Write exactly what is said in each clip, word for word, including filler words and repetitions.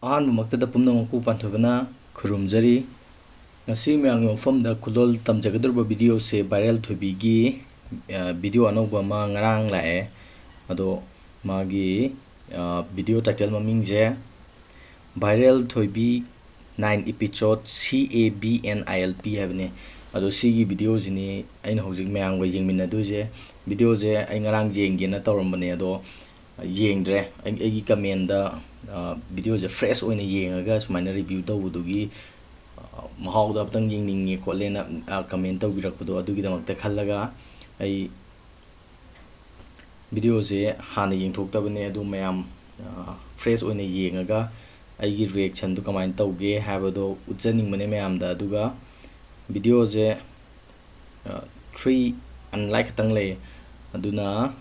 ꯑꯍꯥꯟꯕꯃꯛꯇꯗ ꯄꯨꯝꯅꯃꯛꯄꯨ ꯄꯥꯟꯊꯣꯏꯕꯅ ꯈꯨꯔꯨꯝꯖꯔꯤ꯫ ꯉꯁꯤ ꯃꯌꯥꯝꯒꯤ ꯃꯐꯝꯗ ꯈꯨꯗꯣꯜ ꯇꯝꯖꯒꯗꯧꯔꯤꯕ ꯚꯤꯗꯤꯑꯣꯁꯦ ꯚꯥꯏꯔꯦꯜ ꯊꯣꯏꯕꯤꯒꯤ, ꯑ, ꯚꯤꯗꯤꯑꯣ ꯑꯅꯧꯕ ꯑꯃ ꯉꯔꯥꯡ ꯂꯥꯛꯑꯦ꯫ ꯑꯗꯣ ꯃꯥꯒꯤ, ꯑ, ꯚꯤꯗꯤꯑꯣ ꯇꯥꯏꯇꯜ ꯃꯃꯤꯡꯁꯦ ꯚꯥꯏꯔꯦꯜ ꯊꯣꯏꯕꯤ nine episode C A B N I L P ꯍꯥꯏꯕꯅꯦ꯫ ꯑꯗꯣ ꯁꯤꯒꯤ ꯚꯤꯗꯤꯑꯣꯁꯤꯅꯤ ꯑꯩꯅ ꯍꯧꯖꯤꯛ ꯃꯌꯥꯝꯒ ꯌꯦꯡꯃꯤꯟꯅꯗꯣꯏꯁꯦ꯫ ꯚꯤꯗꯤꯑꯣꯁꯦ ꯑꯩ ꯉꯔꯥꯡ ꯌꯦꯡꯒꯦꯅ ꯇꯧꯔꯝꯕꯅꯦ, ꯑꯗꯣ ꯌꯦꯡꯗ꯭ꯔꯦ꯫ ꯑꯩ, ꯑꯩꯒꯤ ꯀꯃꯦꯟꯗ, ꯑ, ꯚꯤꯗꯤꯑꯣꯁꯦ ꯐ꯭ꯔꯦꯁ ꯑꯣꯏꯅ ꯌꯦꯡꯉꯒ ꯁꯨꯃꯥꯏꯅ ꯔꯤꯚ꯭ꯌꯨ ꯇꯧꯕꯗꯨꯒꯤ, ꯑ, ꯃꯍꯥꯎꯗꯣ ꯑꯝꯇꯪ ꯌꯦꯡꯅꯤꯡꯉꯦ ꯈꯣꯠꯂꯦꯅ, ꯑ, ꯀꯃꯦꯟ ꯇꯧꯕꯤꯔꯛꯄꯗꯣ, ꯑꯗꯨꯒꯤꯗꯃꯛꯇ ꯈꯜꯂꯒ ꯑꯩ ꯚꯤꯗꯤꯑꯣꯁꯦ ꯍꯥꯟꯅ ꯌꯦꯡꯊꯣꯛꯇꯕꯅꯦ꯫ ꯑꯗꯨ ꯃꯌꯥꯝ, ꯑ, ꯐ꯭ꯔꯦꯁ ꯑꯣꯏꯅ ꯌꯦꯡꯉꯒ ꯑꯩꯒꯤ ꯔꯤꯌꯦꯛꯁꯟꯗꯨ ꯀꯃꯥꯏꯅ ꯇꯧꯒꯦ ꯍꯥꯏꯕꯗꯣ ꯎꯠꯆꯅꯤꯡꯕꯅꯦ ꯃꯌꯥꯝꯗ꯫ ꯑꯗꯨꯒ ꯚꯤꯗꯤꯑꯣꯁꯦ, ꯑ, ꯊ꯭ꯔꯤ ꯑꯟꯂꯥꯏꯛ ꯈꯛꯇꯪ ꯂꯩ꯫ ꯑꯗꯨꯅ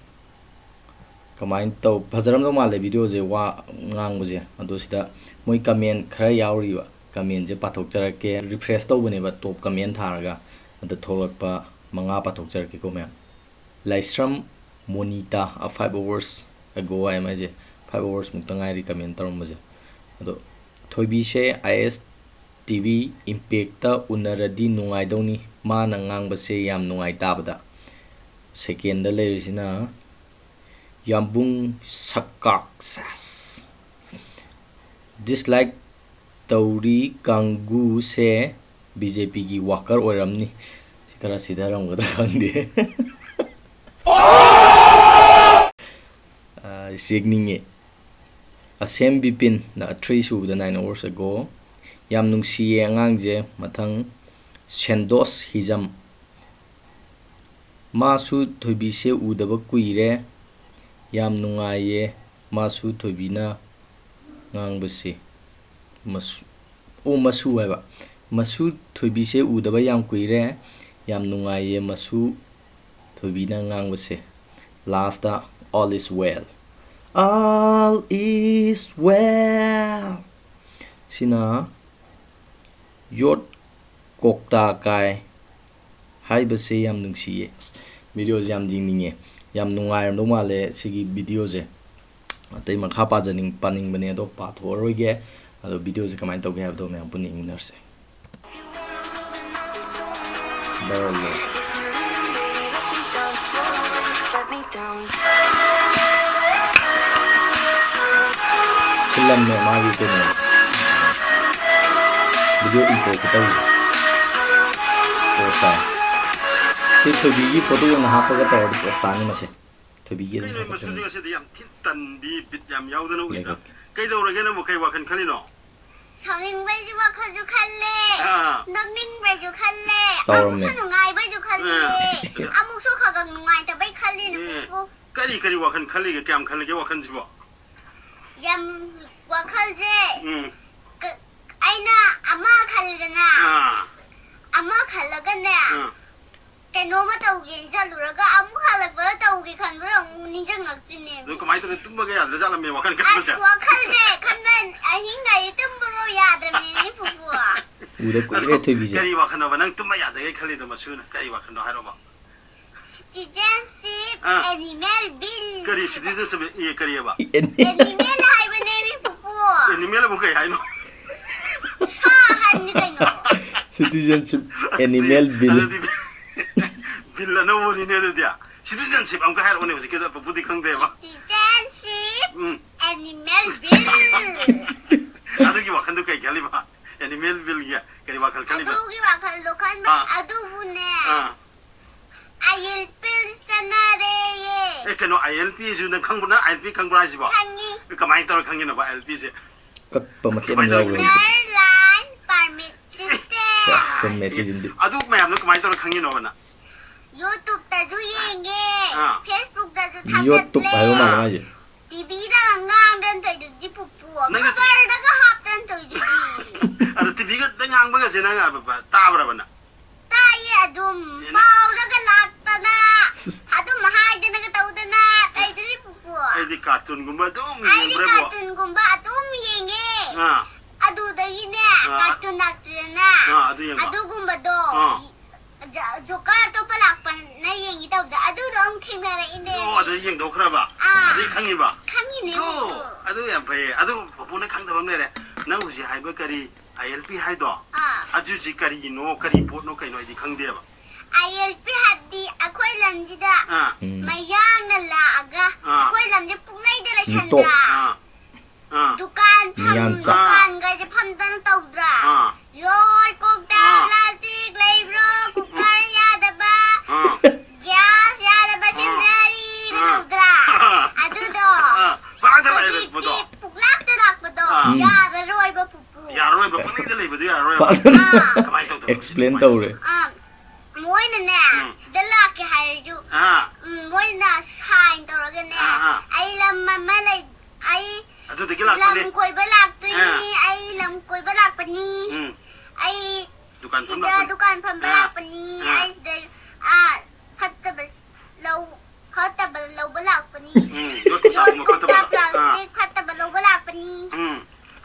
ꯀꯃꯥꯏꯅ ꯇꯧ-, ꯐꯖꯔꯝꯗꯧ ꯃꯥꯜꯂꯦ ꯚꯤꯗꯤꯑꯣꯁꯦ, ꯋꯥ ꯉꯥꯡꯕꯁꯦ꯫ ꯑꯗꯣ ꯁꯤꯗ ꯃꯣꯏ ꯀꯃꯦꯟ ꯈꯔ ꯌꯥꯎꯔꯤꯕ, ꯀꯃꯦꯟꯁꯦ ꯄꯥꯊꯣꯛꯆꯔꯛꯀꯦ꯫ ꯔꯤꯐ꯭ꯔꯦꯁ ꯇꯧꯕꯅꯦꯕ ꯇꯣꯞ ꯀꯃꯦꯟ ꯊꯥꯔꯒ, ꯑꯗ ꯊꯣꯛꯂꯛꯄ ꯃꯉꯥ ꯄꯥꯊꯣꯛꯆꯔꯛꯀꯦꯀꯣ ꯃꯌꯥꯝ꯫ ꯂꯥꯏꯁ꯭ꯔꯝ ꯃꯣꯅꯤꯇꯥ, ꯑ, five hours ago ꯍꯥꯏ ꯃꯥꯏꯁꯦ, five hours ꯃꯨꯛꯇ ꯉꯥꯏꯔꯤ ꯀꯃꯦꯟ ꯇꯧꯔꯝꯕꯁꯦ꯫ ꯑꯗꯣ ꯊꯣꯏꯕꯤꯁꯦ ꯑꯥꯏ ꯑꯦꯁ ꯇꯤ ꯚꯤ ꯏꯝꯄꯦꯛꯇ ꯎꯅꯔꯗꯤ ꯅꯨꯡꯉꯥꯏꯗꯧꯅꯤ, ꯃꯥꯅ ꯉꯥꯡꯕꯁꯦ ꯌꯥꯝ ꯅꯨꯡꯉꯥꯏ ꯇꯥꯕꯗ꯫ ꯁꯦꯀꯦꯟꯗ ꯂꯩꯔꯤꯁꯤꯅ ꯌꯥꯝꯕꯨꯡ ꯁꯛꯀꯥꯛ, ꯁꯦꯁ꯫ ꯗꯤꯁꯂꯥꯏꯛ ꯇꯧꯔꯤ ꯀꯥꯡꯒꯨꯁꯦ ꯕꯤ ꯖꯦ ꯄꯤꯒꯤ ꯋꯥꯀꯔ ꯑꯣꯏꯔꯝꯅꯤ꯫ ꯁꯤ ꯈꯔ ꯁꯤꯊꯔꯝꯒꯗ꯭ꯔꯥ ꯈꯪꯗꯦ꯫ ꯑꯥ, ꯌꯦꯡꯅꯤꯡꯉꯤ꯫ ꯑꯁꯦꯝ ꯕꯤꯄꯤꯟꯅ ꯊ꯭ꯔꯤ ꯁꯨꯕꯗ, nine hours ago꯫ ꯌꯥꯝ ꯅꯨꯡꯁꯤꯌꯦ ꯑꯉꯥꯡꯁꯦ꯫ ꯃꯊꯪ ꯁꯦꯟꯗꯣꯁ ꯍꯤꯖꯝ꯫ ꯃꯥꯁꯨ ꯊꯣꯏꯕꯤꯁꯦ ꯎꯗꯕ ꯀꯨꯏꯔꯦ꯫ ꯌꯥꯝ ꯅꯨꯡꯉꯥꯏꯌꯦ ꯃꯥꯁꯨ ꯊꯣꯏꯕꯤꯅ ꯉꯥꯡꯕꯁꯦ꯫ ꯃꯁꯨ-, ꯑꯣ, ꯃꯁꯨ ꯍꯥꯏꯕ꯫ ꯃꯁꯨ ꯊꯣꯏꯕꯤꯁꯦ ꯎꯗꯕ ꯌꯥꯝ ꯀꯨꯏꯔꯦ꯫ ꯌꯥꯝ ꯅꯨꯡꯉꯥꯏꯌꯦ ꯃꯁꯨ ꯊꯣꯏꯕꯤꯅ ꯉꯥꯡꯕꯁꯦ꯫ Last "All is well, all is well" ꯁꯤꯅ ꯌꯣꯠ ꯀꯣꯛꯇꯥ ꯀꯥꯏ ꯍꯥꯏꯕꯁꯦ ꯌꯥꯝ ꯅꯨꯡꯁꯤꯌꯦ꯫ ꯑꯁ, ꯚꯤꯗꯤꯑꯣꯁꯦ ꯌꯥꯝ ꯌꯦꯡꯅꯤꯡꯉꯦ꯫ ꯌꯥꯝ ꯅꯨꯡꯉꯥꯏꯔꯝꯗꯧ ꯃꯥꯜꯂꯦ ꯁꯤꯒꯤ ꯚꯤꯗꯤꯑꯣꯁꯦ꯫ ꯑꯇꯩ ꯃꯈꯥ ꯄꯥꯖꯅꯤꯡ-, ꯄꯥꯅꯤꯡꯕꯅꯦ, ꯑꯗꯣ ꯄꯥꯊꯣꯛꯑꯔꯣꯏꯒꯦ꯫ ꯑꯗꯣ video ꯁꯦ ꯀꯃꯥꯏꯅ ꯇꯧꯒꯦ ꯍꯥꯏꯕꯗꯣ ꯃꯌꯥꯝ ꯄꯨꯟꯅ ꯌꯦꯡꯃꯤꯟꯅꯔꯁꯦ꯫ Barrel Lock꯫ ꯁꯤꯜꯂꯝꯃꯦ ꯃꯥꯒꯤ ꯀꯩꯅꯣ꯫ Video intro ꯈꯨꯇꯧꯁꯦ꯫ Post ꯇꯥꯏ꯫ ꯁꯤ ꯊꯣꯏꯕꯤꯒꯤ photo ꯑꯣꯏꯅ ꯍꯥꯞꯄꯒ ꯇꯧꯔꯗꯤ post ꯇꯥꯅꯤ ꯃꯁꯦ꯫ ꯊꯣꯏꯕꯤꯒꯤ ꯑꯗꯨꯝ ꯀꯩꯅꯣ ꯊꯥꯒꯠꯄꯅꯤ꯫ ꯃꯆꯨꯁꯦ ꯉꯁꯤꯗꯤ ꯌꯥꯝ ꯊꯤ ꯇꯟꯕꯤ, ꯕꯤꯠ ꯌꯥꯝ ꯌꯥꯎꯗꯅ ꯎꯏꯗ꯫ ꯂꯩꯈꯠꯀꯦ꯫ ꯀꯩꯗꯧꯔꯒꯦ ꯅꯪꯕꯨ ꯀꯩ ꯋꯥꯈꯜ ꯈꯜꯂꯤꯅꯣ? ꯁꯥꯎꯅꯤꯡꯕꯩꯁꯨ ꯋꯥꯈꯜꯁꯨ ꯈꯜꯂꯦ, ꯑꯥ꯫ ꯅꯣꯛꯅꯤꯡꯕꯩꯁꯨ ꯈꯜꯂꯦ, ꯑꯥ꯫ ꯆꯥꯎꯔꯝꯃꯦ꯫ ꯑꯃꯨꯛꯁꯨ ꯅꯨꯡꯉꯥꯏꯕꯩꯁꯨ ꯈꯜꯂꯦ, ꯑꯥ꯫ ꯑꯃꯨꯛꯁꯨ ꯈꯒ ꯅꯨꯡꯉꯥꯏꯇꯕꯩ ꯈꯜꯂꯤꯅꯦ, ꯑꯦ꯫ ꯄꯨꯄꯨ꯫ ꯀꯔꯤ, ꯀꯔꯤ ꯋꯥꯈꯜ ꯈꯜꯂꯤꯒꯦ? ꯀꯌꯥꯝ ꯈꯜꯂꯤꯒꯦ ꯋꯥꯈꯜꯁꯤꯕꯣ? ꯌꯥꯝ ꯋꯥꯈꯜꯁꯦ ꯎꯝ꯫ ꯀ-, ꯑꯩꯅ ꯑꯃ ꯈꯜꯂꯤꯗꯅ, ꯑꯥ꯫ ꯑꯃ ꯈꯜꯂꯒꯅꯦ, ꯑꯥ꯫ ꯀꯩꯅꯣꯝꯃ ꯇꯧꯒꯦꯅ ꯆꯠꯂꯨꯔꯒ ꯑꯃꯨꯛ ꯍꯜꯂꯛꯄꯗ ꯇꯧꯒꯦ ꯈꯟꯕꯗ ꯑꯃꯨꯛ ꯅꯤꯡꯁꯤꯡꯉꯛꯇ꯭ꯔꯤꯅꯦ꯫ ꯑꯗꯨ ꯀꯃꯥꯏꯅ ꯇꯧꯔꯦ? ꯇꯨꯝꯕꯒ ꯌꯥꯗ꯭ꯔꯖꯥꯠꯂꯝꯃꯦ ꯋꯥꯈꯜ ꯈꯟꯕꯁꯦ? ꯑꯁ, ꯋꯥꯈꯜꯁꯦ ꯈꯟꯕ ꯑꯍꯤꯡꯒꯗꯤ ꯇꯨꯝꯕꯐꯥꯎ ꯌꯥꯗ꯭ꯔꯕꯅꯤꯅꯦ, ꯄꯨꯄꯨ꯫ ꯎꯗ ꯀꯨꯏꯔꯦ ꯑꯗꯣ ꯊꯣꯏꯕꯤꯁꯦ꯫ ꯀꯔꯤ ꯋꯥꯈꯜꯅꯣꯕ ꯅꯪ ꯇꯨꯝꯕ ꯌꯥꯗꯒꯩ ꯈꯜꯂꯤꯗꯣ ꯃꯁꯨꯅ? ꯀꯔꯤ ꯋꯥꯈꯜꯅꯣ ꯍꯥꯏꯔꯣꯕ? Citizenship, ꯑꯥ꯫ Animal Bill꯫ ꯀꯔꯤ citizenship? ꯑꯦ, ꯀꯔꯤꯑꯕ? Animal ꯍꯥꯏꯕꯅꯦ, ꯃꯤ ꯄꯨꯄꯨ꯫ Animal ꯑꯕꯨ ꯀꯩ ꯍꯥꯏꯅꯣ? ꯁꯥ ꯍꯥꯏꯕꯅꯤ ꯀꯩꯅꯣ꯫ Citizenship, Animal Bill꯫ ꯑꯗꯨꯗꯤ bill ꯑꯅꯧꯕꯅꯤꯅꯦ ꯑꯗꯨꯗꯤ꯫ Citizenship ꯑꯃꯨꯛꯀ ꯍꯥꯏꯔꯛꯑꯣꯅꯦ, ꯍꯧꯖꯤꯛꯀꯤꯗꯣ ꯄꯨꯄꯨꯗꯤ ꯈꯪꯗꯦꯕ꯫ Citizenship, ꯎꯝ꯫ Animal Bill꯫ ꯑꯗꯨꯒꯤ ꯋꯥꯈꯜꯗꯣ ꯀꯩ ꯈꯜꯂꯤꯕ? Animal Billꯒꯤ ꯀꯔꯤ ꯋꯥꯈꯜ ꯈꯜꯂꯤꯕ? ꯑꯗꯨꯒꯤ ꯋꯥꯈꯜꯗꯣ ꯈꯟꯕ, ꯑꯥ꯫ ꯑꯗꯨꯕꯨꯅꯦ꯫ ꯑꯥ꯫ ILP ꯆꯠꯅꯔꯦꯌꯦ꯫ ꯑꯦ, ꯀꯩꯅꯣ, ILP ꯁꯨ ꯅꯪ ꯈꯪꯕ-, ꯅꯪ ILP ꯈꯪꯕ꯭ꯔꯥ ꯍꯥꯏꯁꯤꯕꯣ? ꯈꯪꯉꯤ꯫ ꯑꯦ, ꯀꯃꯥꯏꯅ ꯇꯧꯔ ꯈꯪꯉꯤꯅꯣꯕ ILP ꯁꯦ? ꯀꯛꯄ ꯃꯆꯦꯠ ꯑꯃ ꯀꯃꯥꯏꯅ ꯇꯧꯔ ꯌꯥꯎꯕꯅꯦ꯫ Inner Line Permit System꯫ ꯁꯦꯁ, ꯆꯨꯝꯃꯦ ꯁꯤꯁꯤꯃꯗꯤ꯫ ꯑꯗꯨ ꯃꯌꯥꯝꯗꯣ ꯀꯃꯥꯏꯅ ꯇꯧꯔ ꯈꯪꯉꯤꯅꯣꯕ ꯅꯪ? YouTube-ꯇꯁꯨ ꯌꯦꯡꯉꯦ, ꯑꯥ꯫ Facebook-ꯇꯁꯨ ꯊꯥꯒꯠꯂꯦ꯫ YouTube ꯍꯥꯏꯕ ꯃꯥꯜꯂꯦ ꯃꯥꯏꯁꯦ꯫ TV-ꯗ ꯉꯥꯡꯗꯅ ꯇꯧꯔꯤꯗꯨꯗꯤ ꯄꯨꯄꯨ꯫ ꯅꯪ ꯈꯕꯔꯗꯒ ꯍꯥꯞꯇꯅ ꯇꯧꯔꯤꯗꯨꯗꯤ꯫ ꯑꯗꯣ TV-ꯒ ꯉꯥꯡꯕꯒꯁꯦ ꯅꯪ, ꯑ, ꯕ-, ꯕ-, ꯇꯥꯕ꯭ꯔꯕ ꯅꯪ? ꯇꯥꯏꯌꯦ ꯑꯗꯨꯝ꯫ ꯑꯦ, ꯅꯪ ꯄꯥꯎꯗꯒ ꯂꯥꯛꯇꯅ, ꯁꯤꯁ꯫ ꯑꯗꯨꯝ ꯍꯥꯏꯗꯅꯒ ꯇꯧꯗꯅ ꯇꯧꯔꯤꯗꯨꯗꯤ ꯄꯨꯄꯨ꯫ ꯑꯩꯗꯤ cartoon-ꯒꯨꯝꯕ ꯑꯗꯨꯝ ꯑꯩꯗꯤ ꯌꯦꯡꯕ꯭ꯔꯥ ꯏꯕꯣ? Cartoon-ꯒꯨꯝꯕ ꯑꯗꯨꯝ ꯌꯦꯡꯉꯦ꯫ ꯑꯥ꯫ ꯑꯗꯨꯗꯒꯤꯅꯦ, ꯑꯥ꯫ Cartoon ꯂꯥꯛꯇꯗꯅ ꯑꯥ, ꯑꯗꯨ ꯌꯦꯡꯕ꯫ ꯑꯗꯨꯒꯨꯝꯕꯗꯣ ꯑꯥ꯫ ꯖ-, Joker ꯑꯇꯣꯞꯄ ꯂꯥꯛꯄꯅ ꯌꯦꯡꯒꯦ ꯇꯧꯕꯗ ꯑꯗꯨꯗꯣ ꯑꯃꯨꯛ ꯊꯦꯡꯅꯔꯛꯏꯅꯦ꯫ ꯑꯣ, ꯑꯗꯨꯗ ꯌꯦꯡꯊꯣꯛꯈ꯭ꯔꯕ? ꯑꯥ꯫ ꯑꯗꯨꯗꯩ ꯈꯪꯉꯤꯕ? ꯈꯪꯉꯤꯅꯦ꯫ ꯀꯣ, ꯑꯗꯨ ꯌꯥꯝ ꯐꯩꯌꯦ꯫ ꯑꯗꯨ ꯄꯨꯄꯨꯅ ꯈꯪꯗꯕ ꯑꯃ ꯂꯩꯔꯦ꯫ ꯅꯪ ꯍꯧꯖꯤꯛ ꯍꯥꯏꯕ ꯀꯔꯤ ꯑꯥꯏ ꯑꯦꯜ ꯄꯤ ꯍꯥꯏꯗꯣ? ꯑꯥ꯫ ꯑꯗꯨ ꯍꯧꯖꯤꯛ ꯀꯔꯤꯅꯣ, ꯀꯔꯤ ꯄꯣꯠꯅꯣ, ꯀꯩꯅꯣ ꯑꯩꯗꯤ ꯈꯪꯗꯦꯕ꯫ ꯑꯥꯏ ꯑꯦꯜ ꯄꯤ ꯍꯥꯏꯗꯤ ꯑꯩꯈꯣꯏ ꯂꯝꯁꯤꯗ ꯑꯥ꯫ ꯎꯝ꯫ ꯃꯌꯥꯡꯅ ꯂꯥꯛꯑꯒ ꯑꯥ꯫ ꯑꯩꯈꯣꯏ ꯂꯝꯁꯦ ꯄꯨꯡꯂꯩꯗ ꯃꯤꯇꯣꯞ꯫ ꯂꯩꯁꯟꯗ꯭ꯔꯥ? ꯑꯥ꯫ ꯑꯥ꯫ ꯗꯨꯀꯥꯟ ꯐꯝ-, ꯃꯤꯌꯥꯟꯆꯥ꯫ ꯗꯨꯀꯥꯟꯒꯁꯦ ꯐꯝꯗꯅ ꯇꯧꯗ꯭ꯔꯥ? ꯑꯥ꯫ ꯌꯣꯏ, ꯀꯣꯛꯇ ꯑꯥ꯫ ꯄ꯭ꯂꯥꯁꯇꯤꯛ ꯂꯩꯕ꯭ꯔꯣ? ꯀꯨꯀꯔ ꯌꯥꯗꯕ, ꯑꯥ꯫ ꯒ꯭ꯌꯥꯁ ꯌꯥꯗꯕ, ꯑꯥ꯫ ꯁꯤꯂꯤꯟꯗꯔ ꯑꯥ꯫ ꯇꯧꯗ꯭ꯔꯥ? ꯑꯥ꯫ ꯑꯗꯨꯗꯣ ꯑꯥ꯫ ꯄꯥꯛꯇ ꯂꯥꯛꯑꯦꯕ ꯍꯧꯖꯤꯛꯇꯤ ꯄꯣꯠꯇꯣ꯫ ꯄꯨꯛꯂꯥꯛꯇ ꯂꯥꯛꯄꯗꯣ ꯑꯥ꯫ ꯎꯝ꯫ ꯌꯥꯔꯔꯣꯏꯕ ꯄꯨꯄꯨ꯫ ꯌꯥꯔꯔꯣꯏꯕ, ꯄꯨꯛꯂꯩꯗ ꯂꯩꯕꯗꯣ ꯌꯥꯔꯔꯣꯏꯕ꯫ ꯐꯖꯅ ꯑꯥ꯫ ꯀꯃꯥꯏꯅ ꯇꯧꯗꯣꯏꯕ? Explain ꯇꯧꯔꯦ꯫ ꯑꯥ꯫ ꯃꯣꯏꯅꯅꯦ, ꯎꯝ꯫ ꯁꯤꯗ ꯂꯥꯛꯀꯦ ꯍꯥꯏꯔꯁꯨ, ꯑꯥ꯫ ꯎꯝ, ꯃꯣꯏꯅ sign ꯇꯧꯔꯒꯅꯦ, ꯑꯥ, ꯑꯥ꯫ "ꯑꯩ ꯂꯝ ꯑꯃ ꯂꯩ-, ꯑꯩ ꯑꯗꯨꯗꯒꯤ ꯂꯥꯛꯄꯅꯦ꯫ ꯂꯝ ꯀꯣꯏꯕ ꯂꯥꯛꯇꯣꯏꯅꯤ, ꯑꯥ꯫ ꯑꯩ ꯂꯝ ꯀꯣꯏꯕ ꯂꯥꯛꯄꯅꯤ, ꯎꯝ꯫ ꯑꯩ ꯗꯨꯀꯥꯟ ꯐꯝ ꯁꯤꯗ ꯂꯥꯛꯄꯅꯤ꯫ ꯗꯨꯀꯥꯟ ꯐꯝꯕ ꯑꯥ꯫ ꯂꯥꯛꯄꯅꯤ, ꯑꯥ꯫ ꯑꯩ ꯁꯤꯗ, ꯑꯥ, ꯐꯠꯇꯕ ꯂꯧ-, ꯐꯠꯇꯕ ꯂꯧꯕ ꯂꯥꯛꯄꯅꯤ, ꯎꯝ, ꯌꯣꯠ ꯀꯧꯇꯥꯒꯨꯝꯕ ꯌꯣꯠ ꯀꯧꯇꯥ ꯐꯠꯇꯕ꯫ ꯑꯥ꯫ Plastic ꯐꯠꯇꯕ ꯂꯧꯕ ꯂꯥꯛꯄꯅꯤ, ꯎꯝ꯫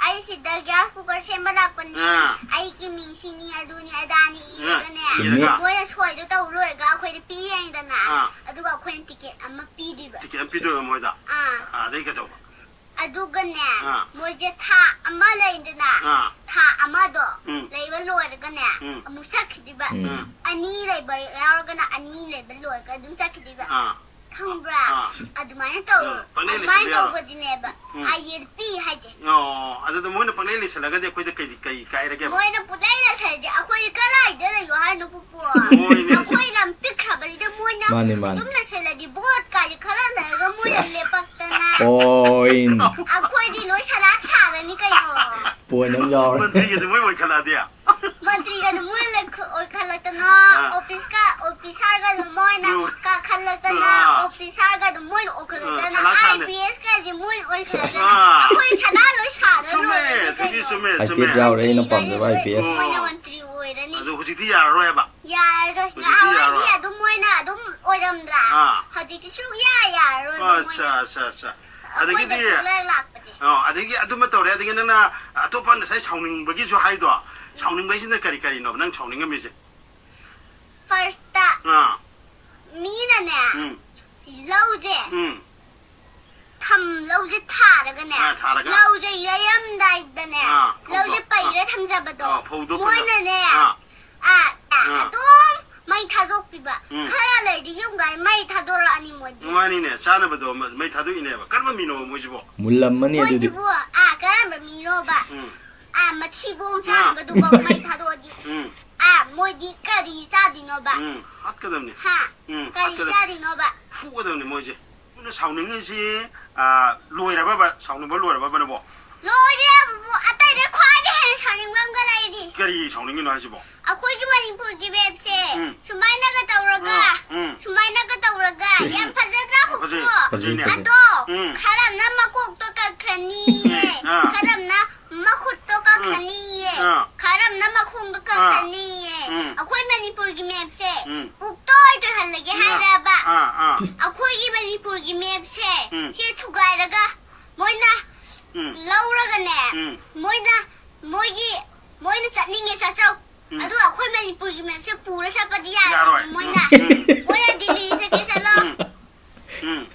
ꯑꯩ ꯁꯤꯗ gas cooker ꯁꯦꯝꯕ ꯂꯥꯛꯄꯅꯤ, ꯑꯥ꯫ ꯑꯩꯒꯤ ꯃꯤꯡ ꯁꯤꯅꯤ, ꯑꯗꯨꯅꯤ, ꯑꯗꯥꯅꯤ ꯑꯥ꯫ ꯏꯔꯒꯅꯦ, ꯆꯨꯝꯃꯦ꯫ ꯃꯣꯏꯅ ꯁꯣꯏꯗꯣ ꯇꯧ ꯂꯣꯏꯔꯒ ꯑꯩꯈꯣꯏꯗ ꯄꯤꯔꯅꯤꯗꯅ, ꯑꯥ꯫ ꯑꯗꯨꯒ ꯑꯩꯈꯣꯏꯅ ticket ꯑꯃ ꯄꯤꯗꯣꯏꯕ꯫ Ticket ꯑꯃ ꯄꯤꯗꯣꯏꯕ ꯃꯣꯏꯗ? ꯑꯥ꯫ ꯑꯥ, ꯑꯗꯩ ꯀꯩꯗꯧꯕ? ꯑꯗꯨꯒꯅꯦ, ꯑꯥ꯫ ꯃꯣꯏꯁꯦ ꯊꯥ ꯑꯃ ꯂꯩꯗꯅ, ꯑꯥ꯫ ꯊꯥ ꯑꯃꯗꯣ ꯎꯝ꯫ ꯂꯩꯕ ꯂꯣꯏꯔꯒꯅꯦ, ꯎꯝ꯫ ꯑꯃꯨꯛ ꯆꯠꯈꯤꯗꯣꯏꯕ꯫ ꯎꯝ꯫ ꯑꯅꯤ ꯂꯩꯕ ꯌꯥꯎꯔꯒꯅ ꯑꯅꯤ ꯂꯩꯕ ꯂꯣꯏꯔꯒ ꯑꯗꯨꯝ ꯆꯠꯈꯤꯗꯣꯏꯕ꯫ ꯑꯥ꯫ ꯈꯪꯕ꯭ꯔꯥ? ꯑꯥ꯫ ꯑꯗꯨꯃꯥꯏꯅ ꯇꯧꯔꯣ꯫ ꯎꯝ, ꯄꯪꯂꯩ ꯑꯗꯨꯃꯥꯏꯅ ꯂꯩꯁꯟꯕ ꯌꯥꯔꯣꯏ꯫ ꯇꯧꯕꯁꯤꯅꯦꯕ ꯎꯝ꯫ ꯑꯥꯏ ꯑꯦꯜ ꯄꯤ ꯍꯥꯏꯁꯦ꯫ ꯑꯣ, ꯑꯗꯨꯗ ꯃꯣꯏꯅ ꯄꯪꯂꯩ ꯂꯩꯁꯜꯂꯒꯗꯤ ꯑꯩꯈꯣꯏꯗ ꯀꯩ, ꯀꯩ ꯀꯥꯏꯔꯒꯦꯕ? ꯃꯣꯏꯅ ꯄꯨꯡꯂꯩ ꯂꯩꯁꯜꯂꯗꯤ ꯑꯩꯈꯣꯏ ꯀꯗꯥꯏꯗ ꯂꯩꯌꯣ ꯍꯥꯏꯅꯣ, ꯄꯨꯄꯨ? ꯍꯣꯏꯅꯦ꯫ ꯑꯩꯈꯣꯏ ꯂꯝ ꯄꯤꯛꯈ꯭ꯔꯕꯁꯤꯗ ꯃꯣꯏꯅ ꯃꯥꯅꯤ, ꯃꯥꯅꯤ꯫ ꯑꯗꯨꯝ ꯂꯩꯁꯜꯂꯗꯤ ꯚꯣꯠ ꯀꯥꯏꯁꯦ ꯈꯔ ꯂꯩꯔꯒ ꯃꯣꯏꯅ ꯁꯦꯁ꯫ ꯂꯦꯞꯄꯛꯇꯅ ꯄꯣꯏꯟ꯫ ꯑꯩꯈꯣꯏꯗꯤ ꯂꯣꯏ ꯁꯂꯥꯛ ꯁꯥꯔꯅꯤ ꯀꯩꯅꯣ꯫ ꯄꯣꯏꯟ ꯑꯃ ꯌꯥꯎꯔꯦ꯫ ꯃꯟꯇ꯭ꯔꯤꯒꯗꯤ ꯃꯣꯏ ꯑꯣꯏꯈꯠꯂꯛꯑꯗꯤ? ꯃꯟꯇ꯭ꯔꯤꯒꯗꯣ ꯃꯣꯏꯅ ꯑꯣꯏꯈꯠꯂꯛꯇꯅ, ꯑꯥ꯫ ꯑꯣꯐꯤꯁꯀ, ꯑꯣꯐꯤꯁꯥꯔꯒꯗꯣ ꯃꯣꯏꯅ ꯑꯥ꯫ ꯀꯥꯈꯠꯂꯛꯇꯅ, ꯑꯥ꯫ ꯑꯣꯐꯤꯁꯥꯔꯒꯗꯣ ꯃꯣꯏꯅ ꯑꯣꯏꯈꯠꯂꯛꯇꯅ, ꯑꯥ, ꯁꯂꯥꯛ ꯁꯥꯅꯦ꯫ ꯑꯥꯏ ꯄꯤ ꯑꯦꯁ ꯀꯁꯦ ꯃꯣꯏꯅ ꯑꯣꯏꯈꯠꯂꯛꯇꯅ, ꯑꯥ꯫ ꯑꯩꯈꯣꯏ ꯁꯅꯥ ꯂꯣꯏ ꯁꯥꯔ ꯆꯨꯝꯃꯦ, ꯂꯣꯏꯔꯦꯅꯦ ꯑꯗꯨꯗꯤ ꯀꯩꯅꯣ꯫ ꯆꯨꯝꯃꯦ, ꯑꯥꯏ ꯄꯤ ꯑꯦꯁ ꯆꯨꯝꯃꯦ꯫ ꯌꯥꯎꯔꯦ, ꯑꯩꯅ ꯄꯥꯝꯖꯕ ꯑꯥꯏ ꯄꯤ ꯑꯦꯁ꯫ ꯃꯣꯏꯅ ꯑꯣ꯫ ꯃꯟꯇ꯭ꯔꯤ ꯑꯣꯏꯔꯅꯤ꯫ ꯑꯗꯨ ꯍꯧꯖꯤꯛꯇꯤ ꯌꯥꯔꯔꯣꯏ ꯍꯥꯏꯕ? ꯌꯥꯔꯔꯣꯏ꯫ ꯍꯧꯖꯤꯛꯇꯤ ꯉꯍꯥꯟꯋꯥꯏꯗꯤ ꯌꯥꯔꯔꯣꯏ꯫ ꯑꯗꯨꯝ ꯃꯣꯏꯅ ꯑꯗꯨꯝ ꯑꯣꯏꯔꯝꯗ꯭ꯔꯥ? ꯑꯥ꯫ ꯍꯧꯖꯤꯛꯇꯤ ꯁꯨꯛꯌꯥ ꯌꯥꯔꯔꯣꯏꯕ ꯑꯠꯆꯥ, ꯃꯣꯏꯅ꯫ ꯑꯠꯆꯥ, ꯑꯠꯆꯥ꯫ ꯑꯗꯒꯤꯗꯤ, ꯑꯩꯈꯣꯏꯅ ꯄꯨꯡꯂꯩ ꯂꯥꯛꯄꯁꯦ꯫ ꯑꯣ, ꯑꯗꯒꯤ ꯑꯗꯨꯃ ꯇꯧꯔꯦ, ꯑꯗꯒꯤ ꯅꯪꯅ ꯑꯇꯣꯞꯄ ꯉꯁꯥꯏ ꯁꯥꯎꯅꯤꯡꯕꯒꯤꯁꯨ ꯍꯥꯏꯗꯣ, ꯁꯥꯎꯅꯤꯡꯕꯩꯁꯤꯅ ꯀꯔꯤ ꯀꯔꯤꯅꯣꯕ ꯅꯪ ꯁꯥꯎꯅꯤꯡꯉꯝꯃꯤꯁꯦ? First ꯑꯥ꯫ ꯃꯤꯅꯅꯦ, ꯎꯝ꯫ ꯂꯧꯁꯦ ꯎꯝ꯫ ꯊꯝ ꯂꯧꯁꯦ ꯊꯥꯔꯒꯅꯦ꯫ ꯑꯥ, ꯊꯥꯔꯒ꯫ ꯂꯧꯁꯦ ꯌꯩꯔꯝꯗꯥꯏꯗꯅꯦ꯫ ꯑꯥ, ꯐꯧꯗꯣ꯫ ꯂꯧꯁꯦ ꯄꯩꯔ ꯑꯥ꯫ ꯊꯝꯖꯕꯗꯣ꯫ ꯑꯥ, ꯐꯧꯗꯣ ꯄꯩꯔ-, ꯃꯣꯏꯅꯅꯦ꯫ ꯑꯥ꯫ ꯑꯥ, ꯑꯥ, ꯑꯥ꯫ ꯑꯗꯨꯝ ꯃꯩ ꯊꯥꯗꯣꯛꯄꯤꯕ꯫ ꯎꯝ꯫ ꯈꯔ ꯂꯩꯗꯤ ꯌꯨꯝꯒꯥꯏ ꯃꯩ ꯊꯥꯗꯣꯔꯛꯑꯅꯤ ꯃꯣꯏꯗꯤ꯫ ꯃꯥꯅꯤꯅꯦ, ꯆꯥꯅꯕꯗꯣ ꯃ-, ꯃꯩ ꯊꯥꯗꯣꯛꯏꯅꯦꯕ꯫ ꯀꯔꯝꯕ ꯃꯤꯅꯣ ꯃꯣꯏꯁꯤꯕꯣ? ꯃꯨꯜꯂꯝꯃꯅꯤ ꯑꯗꯨꯗꯤ꯫ ꯃꯣꯏꯁꯤꯕꯨ, ꯑꯥ, ꯀꯔꯝꯕ ꯃꯤꯅꯣꯕ? ꯎꯝ꯫ ꯑꯥ, ꯃꯊꯤꯕꯣꯡ ꯑꯥ꯫ ꯆꯥꯅꯕꯗꯨꯕꯨ ꯃꯩ ꯊꯥꯗꯣꯛꯑꯗꯤ꯫ ꯎꯝ꯫ ꯑꯥ, ꯃꯣꯏꯗꯤ ꯀꯔꯤ ꯆꯥꯗꯣꯏꯅꯣꯕ? ꯎꯝ, ꯍꯥꯠꯀꯗꯕꯅꯤ꯫ ꯍꯥ? ꯎꯝ, ꯀꯔꯤ ꯍꯥꯠꯀꯗꯕꯅꯤ꯫ ꯆꯥꯗꯣꯏꯅꯣꯕ? ꯐꯨꯒꯗꯕꯅꯤ ꯃꯣꯏꯁꯦ꯫ ꯑꯗꯨꯅ ꯁꯥꯎꯅꯤꯡꯉꯤꯁꯤ, ꯑꯥ, ꯂꯣꯏꯔꯕꯕ? ꯁꯥꯎꯅꯤꯡꯕ ꯂꯣꯏꯔꯕꯕ ꯅꯕꯣ? ꯂꯣꯏꯔꯦ, ꯑꯇꯩꯗ ꯈ꯭ꯋꯥꯏꯗꯒꯤ ꯍꯦꯟꯅ ꯁꯥꯎꯅꯤꯡꯕ ꯑꯃꯒ ꯂꯩꯔꯤ꯫ ꯀꯔꯤ ꯁꯥꯎꯅꯤꯡꯉꯤꯅꯣ ꯍꯥꯏꯁꯤꯕꯣ? ꯑꯩꯈꯣꯏꯒꯤ ꯃꯅꯤꯄꯨꯔꯒꯤ ꯃꯦꯞꯁꯦ ꯎꯝ꯫ ꯁꯨꯃꯥꯏꯅꯒ ꯇꯧꯔꯒ, ꯎꯝ, ꯎꯝ꯫ ꯁꯨꯃꯥꯏꯅꯒ ꯇꯧꯔꯒ ꯁꯤꯁ꯫ ꯌꯥꯝ ꯐꯖꯗ꯭ꯔꯥ, ꯐꯖꯩ, ꯄꯨꯄꯨ? ꯐꯖꯩꯅꯦ꯫ ꯑꯗꯣ ꯎꯝ꯫ ꯈꯔ ꯑꯃꯅ ꯃꯀꯣꯛꯇꯣ ꯀꯛꯈ꯭ꯔꯅꯤꯌꯦ, ꯑꯥ꯫ ꯈꯔ ꯑꯃꯅ ꯃꯈꯨꯠꯇꯣ ꯎꯝ꯫ ꯀꯛꯈ꯭ꯔꯅꯤꯌꯦ, ꯑꯥ꯫ ꯈꯔ ꯑꯃꯅ ꯃꯈꯣꯡꯗꯣ ꯑꯥ꯫ ꯀꯛꯈ꯭ꯔꯅꯤꯌꯦ꯫ ꯎꯝ꯫ ꯑꯩꯈꯣꯏ ꯃꯅꯤꯄꯨꯔꯒꯤ ꯃꯦꯞꯁꯦ ꯎꯝ꯫ ꯄꯨꯛꯇꯣꯏ ꯇꯣꯏꯍꯜꯂꯒꯦ ꯑꯥ꯫ ꯍꯥꯏꯔꯕ? ꯑꯥ, ꯑꯥ꯫ ꯑꯩꯈꯣꯏꯒꯤ ꯃꯅꯤꯄꯨꯔꯒꯤ ꯃꯦꯞꯁꯦ ꯎꯝ꯫ ꯁꯤ ꯊꯨꯒꯥꯏꯔꯒ ꯃꯣꯏꯅ ꯎꯝ꯫ ꯂꯧꯔꯒꯅꯦ, ꯎꯝ꯫ ꯃꯣꯏꯅ, ꯃꯣꯏꯒꯤ, ꯃꯣꯏꯅ ꯆꯠꯅꯤꯡꯉꯦ ꯆꯠꯆꯧ꯫ ꯎꯝ꯫ ꯑꯗꯨ ꯑꯩꯈꯣꯏ ꯃꯅꯤꯄꯨꯔꯒꯤ ꯃꯦꯞꯁꯦ ꯄꯨꯔ ꯆꯠꯄꯗꯤ ꯌꯥꯔꯣꯏ꯫ ꯌꯥꯔꯣꯏ꯫ ꯃꯣꯏꯅ, ꯎꯝ꯫ ꯃꯣꯏꯅ ꯗꯤꯜꯂꯤ ꯆꯠꯀꯦ ꯆꯠꯂꯣ꯫ ꯎꯝ꯫ ꯎꯝ꯫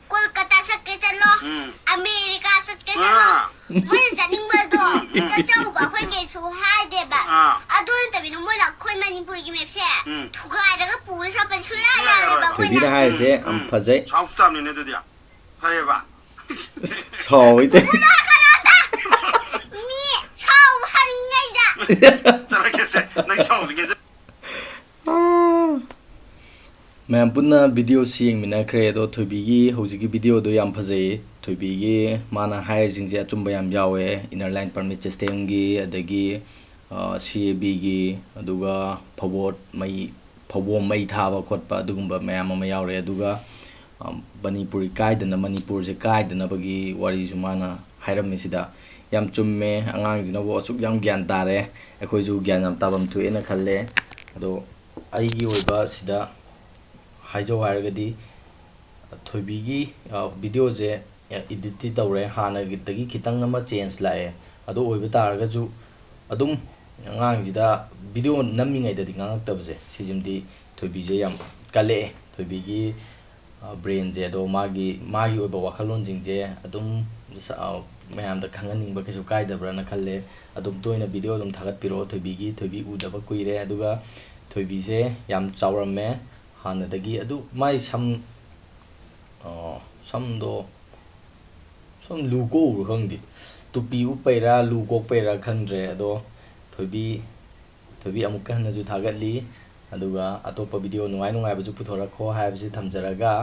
ꯀꯣꯜꯀꯇꯥ ꯆꯠꯀꯦ ꯆꯠꯂꯣ꯫ ꯎꯝ꯫ ꯑꯃꯦꯔꯤꯀꯥ ꯆꯠꯀꯦ ꯆꯠꯂꯣ꯫ ꯑꯥ꯫ ꯃꯣꯏꯅ ꯆꯠꯅꯤꯡꯕꯗꯣ ꯎꯝ, ꯎꯝ꯫ ꯆꯠꯆꯧꯕ ꯑꯩꯈꯣꯏ ꯀꯩꯁꯨ ꯍꯥꯏꯗꯦꯕ꯫ ꯑꯥ꯫ ꯑꯗꯨ ꯅꯠꯇꯕꯤꯗ ꯃꯣꯏꯅ ꯑꯩꯈꯣꯏ ꯃꯅꯤꯄꯨꯔꯒꯤ ꯃꯦꯞꯁꯦ ꯎꯝ꯫ ꯊꯨꯒꯥꯏꯔꯒ ꯄꯨꯔ ꯆꯠꯄꯗꯤ ꯁꯨꯡꯌꯥ ꯁꯨꯡꯌꯥ ꯌꯥꯔꯣꯏꯕ ꯌꯥꯔꯣꯏ꯫ ꯑꯩꯈꯣꯏꯅ꯫ ꯊꯣꯏꯕꯤꯅ ꯍꯥꯏꯔꯤꯁꯦ ꯎꯝ, ꯌꯥꯝ ꯎꯝ꯫ ꯐꯖꯩ꯫ ꯁꯥꯎ ꯇꯥꯕꯅꯤꯅꯦ ꯑꯗꯨꯗꯤ꯫ ꯐꯩꯌꯦꯕ꯫ ꯁꯥꯎꯋꯤꯗ꯫ ꯃꯤ ꯁꯥꯎꯕ ꯁꯥꯅꯤꯡꯉꯩꯗ꯫ ꯆꯠꯂꯒꯦꯁꯦ, ꯅꯪ ꯁꯥꯎꯅꯤꯡꯉꯦꯁꯦ꯫ ꯃꯌꯥꯝ ꯄꯨꯟꯅ ꯚꯤꯗꯤꯑꯣꯁꯤ ꯌꯦꯡꯃꯤꯟꯅꯈ꯭ꯔꯦ꯫ ꯑꯗꯣ ꯊꯣꯏꯕꯤꯒꯤ ꯍꯧꯖꯤꯛꯀꯤ ꯚꯤꯗꯤꯑꯣꯗꯣ ꯌꯥꯝ ꯐꯖꯩꯌꯦ꯫ ꯊꯣꯏꯕꯤꯒꯤ ꯃꯥꯅ ꯍꯥꯏꯔꯤꯁꯤꯡꯁꯦ ꯑꯆꯨꯝꯕ ꯌꯥꯝ ꯌꯥꯎꯋꯦ꯫ Inner Line Permit Systemꯒꯤ, ꯑꯗꯒꯤ, ꯑ, CABꯒꯤ, ꯑꯗꯨꯒ ꯐꯧꯕꯣꯠ ꯃꯩ, ꯐꯧꯕꯣꯝ ꯃꯩ ꯊꯥꯕ ꯈꯣꯠꯄ ꯑꯗꯨꯒꯨꯝꯕ ꯃꯌꯥꯝ ꯑꯃ ꯌꯥꯎꯔꯦ꯫ ꯑꯗꯨꯒ, ꯑ, ꯃꯅꯤꯄꯨꯔꯤ ꯀꯥꯏꯗꯅ-, ꯃꯅꯤꯄꯨꯔꯁꯦ ꯀꯥꯏꯗꯅꯕꯒꯤ ꯋꯥꯔꯤꯁꯨ ꯃꯥꯅ ꯍꯥꯏꯔꯝꯃꯤꯁꯤꯗ ꯌꯥꯝ ꯆꯨꯝꯃꯦ꯫ ꯑꯉꯥꯡꯁꯤꯅꯕꯨ ꯑꯁꯨꯛ ꯌꯥꯝ ꯒ꯭ꯌꯥꯟ ꯇꯥꯔꯦ꯫ ꯑꯩꯈꯣꯏꯁꯨ ꯒ꯭ꯌꯥꯟ ꯌꯥꯝ ꯇꯥꯐꯝ ꯊꯣꯛꯑꯦꯅ ꯈꯜꯂꯦ꯫ ꯑꯗꯣ ꯑꯩꯒꯤ ꯑꯣꯏꯕ ꯁꯤꯗ ꯍꯥꯏꯖꯧ ꯍꯥꯏꯔꯒꯗꯤ, ꯊꯣꯏꯕꯤꯒꯤ, ꯑ, ꯚꯤꯗꯤꯑꯣꯁꯦ, ꯑ, editꯇꯤ ꯇꯧꯔꯦ꯫ ꯍꯥꯟꯅꯒꯤꯗꯒꯤ ꯈꯤꯇꯪ ꯑꯃ change ꯂꯥꯛꯑꯦ꯫ ꯑꯗꯨ ꯑꯣꯏꯕ ꯇꯥꯔꯒꯁꯨ ꯑꯗꯨꯝ ꯑꯉꯥꯡꯁꯤꯗ ꯚꯤꯗꯤꯑꯣ ꯅꯝꯃꯤꯉꯩꯗꯗꯤ ꯉꯥꯡꯉꯛꯇꯕꯁꯦ, ꯁꯤꯁꯤꯃꯗꯤ ꯊꯣꯏꯕꯤꯁꯦ ꯌꯥꯝ ꯀꯜꯂꯛꯑꯦ꯫ ꯊꯣꯏꯕꯤꯒꯤ, ꯕ꯭ꯔꯦꯟꯁꯦ꯫ ꯑꯗꯣ ꯃꯥꯒꯤ ꯃꯥꯒꯤ ꯑꯣꯏꯕ ꯋꯥꯈꯜꯂꯣꯟꯁꯤꯡꯁꯦ ꯑꯗꯨꯝ ꯁ- ꯑ, ꯃꯌꯥꯝꯗ ꯈꯪꯍꯟꯅꯤꯡꯕ ꯀꯩꯁꯨ ꯀꯥꯏꯗꯕ꯭ꯔꯅ ꯈꯜꯂꯦ꯫ ꯑꯗꯨꯝ ꯇꯣꯏꯅ ꯚꯤꯗꯤꯑꯣ ꯑꯗꯨꯝ ꯊꯥꯒꯠꯄꯤꯔꯛꯑꯣ ꯊꯣꯏꯕꯤꯒꯤ꯫ ꯊꯣꯏꯕꯤ ꯎꯗꯕ ꯀꯨꯏꯔꯦ꯫ ꯑꯗꯨꯒ ꯊꯣꯏꯕꯤꯁꯦ ꯌꯥꯝ ꯆꯥꯎꯔꯝꯃꯦ ꯍꯥꯟꯅꯗꯒꯤ꯫ ꯑꯗꯨ ꯃꯥꯏ ꯁꯝ ꯑ, ꯁꯝꯗꯣ ꯁꯝ ꯂꯨ ꯀꯣꯛꯎꯕ꯭ꯔꯥ ꯈꯪꯗꯦ꯫ ꯇꯨꯄꯤ ꯎꯞꯄꯩꯔꯥ ꯂꯨ ꯀꯣꯛꯄꯩꯔꯥ ꯈꯪꯗ꯭ꯔꯦ꯫ ꯑꯗꯣ ꯊꯣꯏꯕꯤ ꯊꯣꯏꯕꯤ ꯑꯃꯨꯛꯀ ꯍꯟꯅꯁꯨ ꯊꯥꯒꯠꯂꯤ꯫ ꯑꯗꯨꯒ ꯑꯇꯣꯞꯄ ꯚꯤꯗꯤꯑꯣ ꯅꯨꯡꯉꯥꯏ ꯅꯨꯡꯉꯥꯏꯕꯁꯨ ꯄꯨꯊꯣꯔꯛꯈꯣ ꯍꯥꯏꯕꯁꯤ ꯊꯝꯖꯔꯒ,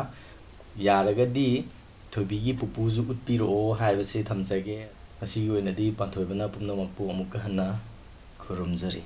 ꯌꯥꯔꯒꯗꯤ ꯊꯣꯏꯕꯤꯒꯤ ꯄꯨꯄꯨꯁꯨ ꯎꯠꯄꯤꯔꯛꯑꯣ ꯍꯥꯏꯕꯁꯤ ꯊꯝꯖꯒꯦ꯫ ꯉꯁꯤꯒꯤ ꯑꯣꯏꯅꯗꯤ ꯄꯥꯟꯊꯣꯏꯕꯅ ꯄꯨꯝꯅꯃꯛꯄꯨ ꯑꯃꯨꯛꯀ ꯍꯟꯅ ꯈꯨꯔꯨꯝꯖꯔꯤ꯫